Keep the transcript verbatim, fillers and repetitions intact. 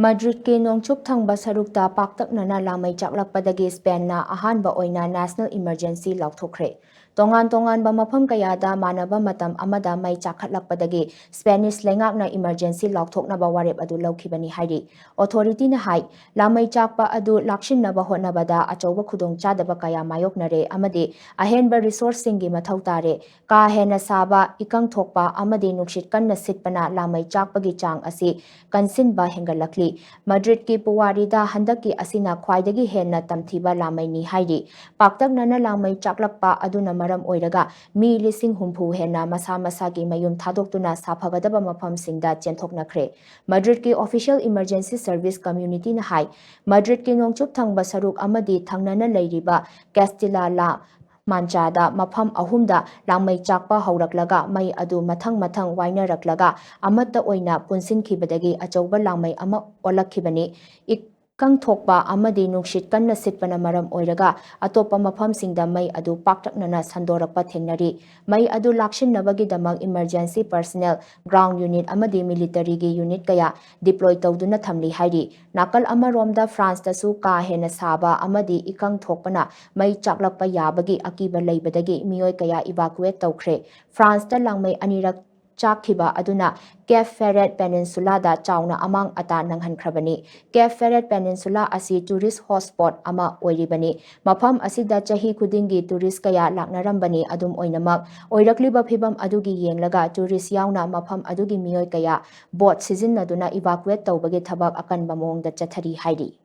ꯃꯗ꯭ꯔꯤꯗꯀꯤ ꯅꯣꯡꯆꯨꯞ ꯊꯪꯕ ꯁꯔꯨꯛꯇ ꯄꯥꯛꯇꯛꯅꯅ ꯂꯥꯡꯃꯩ ꯆꯥꯛꯂꯛꯄꯗꯒꯤ ꯁ꯭ꯄꯦꯟꯅ ꯑꯍꯥꯟꯕ ꯑꯣꯏꯅ national emergency ꯂꯥꯎꯊꯣꯛꯈ꯭ꯔꯦ꯫ ꯇꯣꯉꯥꯟ ꯇꯣꯉꯥꯟꯕ ꯃꯐꯝ ꯀꯌꯥꯗ ꯃꯥꯟꯅꯕ ꯃꯇꯝ ꯑꯃꯗ ꯃꯩ ꯆꯥꯛꯈꯠꯂꯛꯄꯗꯒꯤ Spanish ꯂꯩꯉꯥꯛꯅ emergency ꯂꯥꯎꯊꯣꯛꯅꯕ ꯋꯥꯔꯦꯞ ꯑꯗꯨ ꯂꯧꯈꯤꯕꯅꯤ ꯍꯥꯏꯔꯤ꯫ Authority ꯅ ꯍꯥꯏ, ꯂꯥꯡꯃꯩ ꯆꯥꯛꯄ ꯑꯗꯨ ꯂꯥꯛꯁꯤꯟꯅꯕ ꯍꯣꯠꯅꯕꯗ ꯑꯆꯧꯕ ꯈꯨꯗꯣꯡꯆꯥꯗꯕ ꯀꯌꯥ ꯃꯥꯌꯣꯛꯅꯔꯦ ꯑꯃꯗꯤ ꯑꯍꯦꯟꯕ resource ꯁꯤꯡꯒꯤ ꯃꯊꯧ ꯇꯥꯔꯦ꯫ ꯀꯥ ꯍꯦꯟꯅ ꯁꯥꯕ, ꯏꯀꯪ ꯊꯣꯛꯄ ꯑꯃꯗꯤ ꯅꯨꯡꯁꯤꯠ ꯀꯟꯅ ꯁꯤꯠꯄꯅ ꯂꯥꯡꯃꯩ ꯆꯥꯛꯄꯒꯤ ꯆꯥꯡ ꯑꯁꯤ ꯀꯟꯁꯤꯟꯕ ꯍꯦꯟꯒꯠꯂꯛꯂꯤ꯫ ꯃꯗ꯭ꯔꯤꯗꯀꯤ ꯄꯨꯋꯥꯔꯤꯗ ꯍꯟꯗꯛꯀꯤ ꯑꯁꯤꯅ ꯈ꯭ꯋꯥꯏꯗꯒꯤ ꯍꯦꯟꯅ ꯇꯝꯊꯤꯕ ꯂꯥꯡꯃꯩꯅꯤ ꯍꯥꯏꯔꯤ꯫ ꯄꯥꯛꯇꯛꯅꯅ ꯂꯥꯡꯃꯩ ꯆꯥꯛꯂꯛꯄ ꯑꯗꯨꯅ ꯃꯔꯝ ꯑꯣꯏꯔꯒ ꯃꯤ ꯂꯤꯁꯤꯡ ꯍꯨꯝꯐꯨ ꯍꯦꯟꯅ ꯃꯁꯥ ꯃꯁꯥꯒꯤ ꯃꯌꯨꯝ ꯊꯥꯗꯣꯛꯇꯨꯅ ꯁꯥꯐꯒꯗꯕ ꯃꯐꯝꯁꯤꯡꯗ ꯆꯦꯟꯊꯣꯛꯅꯈ꯭ꯔꯦ꯫ ꯃꯗ꯭ꯔꯤꯗꯀꯤ Official Emergency Service Community ꯅ ꯍꯥꯏ, ꯃꯗ꯭ꯔꯤꯗꯀꯤ ꯅꯣꯡꯆꯨꯞ ꯊꯪꯕ ꯁꯔꯨꯛ ꯑꯃꯗꯤ ꯊꯪꯅꯅ ꯂꯩꯔꯤꯕ ꯀꯦꯁꯇꯤꯂꯥ ꯂꯥ ꯃꯥꯟꯆꯥꯗ ꯃꯐꯝ ꯑꯍꯨꯝꯗ ꯂꯥꯡꯃꯩ ꯆꯥꯛꯄ ꯍꯧꯔꯛꯂꯒ ꯃꯩ ꯑꯗꯨ ꯃꯊꯪ ꯃꯊꯪ ꯋꯥꯏꯅꯔꯛꯂꯒ ꯑꯃꯠꯇ ꯑꯣꯏꯅ ꯄꯨꯟꯁꯤꯟꯈꯤꯕꯗꯒꯤ ꯑꯆꯧꯕ ꯂꯥꯡꯃꯩ ꯑꯃ ꯑꯣꯜꯂꯛꯈꯤꯕꯅꯤ꯫ ꯏꯀꯪ ꯊꯣꯛꯄ ꯑꯃꯗꯤ ꯅꯨꯡꯁꯤꯠ ꯀꯟꯅ ꯁꯤꯠꯄꯅ ꯃꯔꯝ ꯑꯣꯏꯔꯒ ꯑꯇꯣꯞꯄ ꯃꯐꯝꯁꯤꯡꯗ ꯃꯩ ꯑꯗꯨ ꯄꯥꯛꯇꯛꯅꯅ ꯁꯟꯗꯣꯔꯛꯄ ꯊꯦꯡꯅꯔꯤ꯫ ꯃꯩ ꯑꯗꯨ ꯂꯥꯛꯁꯤꯟꯅꯕꯒꯤꯗꯃꯛ emergency personnel, ground unit ꯑꯃꯗꯤ military ꯒꯤ unit ꯀꯌꯥ deploy ꯇꯧꯗꯨꯅ ꯊꯝꯂꯤ ꯍꯥꯏꯔꯤ꯫ ꯅꯥꯀꯜ ꯑꯃꯔꯣꯝꯗ ꯐ꯭ꯔꯥꯟꯁꯇꯁꯨ ꯀꯥ ꯍꯦꯟꯅ ꯁꯥꯕ ꯑꯃꯗꯤ ꯏꯀꯪ ꯊꯣꯛꯄꯅ ꯃꯩ ꯆꯥꯛꯂꯛꯄ ꯌꯥꯕꯒꯤ ꯑꯀꯤꯕ ꯂꯩꯕꯗꯒꯤ ꯃꯤꯑꯣꯏ ꯀꯌꯥ evacuate ꯇꯧꯈ꯭ꯔꯦ꯫ ꯐ꯭ꯔꯥꯟꯁꯇ ꯂꯥꯡꯃꯩ ꯑꯅꯤꯔꯛ ꯆꯥꯛꯈꯤꯕ ꯑꯗꯨꯅ Cape Ferret Peninsula ꯗ ꯆꯥꯎꯅ ꯑꯃꯥꯡ ꯑꯇꯥ ꯅꯪꯍꯟꯈ꯭ꯔꯕꯅꯤ꯫ Cape Ferret Peninsula ꯑꯁꯤ tourist hotspot ꯑꯃ ꯑꯣꯏꯔꯤꯕꯅꯤ꯫ ꯃꯐꯝ ꯑꯁꯤꯗ ꯆꯍꯤ ꯈꯨꯗꯤꯡꯒꯤ tourist ꯀꯌꯥ ꯂꯥꯛꯅꯔꯝꯕꯅꯤ꯫ ꯑꯗꯨꯝ ꯑꯣꯏꯅꯃꯛ, ꯑꯣꯏꯔꯛꯂꯤꯕ ꯐꯤꯚꯝ ꯑꯗꯨꯒꯤ ꯌꯦꯡꯂꯒ tourist ꯌꯥꯎꯅ ꯃꯐꯝ ꯑꯗꯨꯒꯤ ꯃꯤꯑꯣꯏ ꯀꯌꯥ boat ꯁꯤꯖꯤꯟꯅꯗꯨꯅ evacuate ꯇꯧꯕꯒꯤ ꯊꯕꯛ ꯑꯀꯟꯕ ꯃꯑꯣꯡꯗ ꯆꯠꯊꯔꯤ ꯍꯥꯏꯔꯤ꯫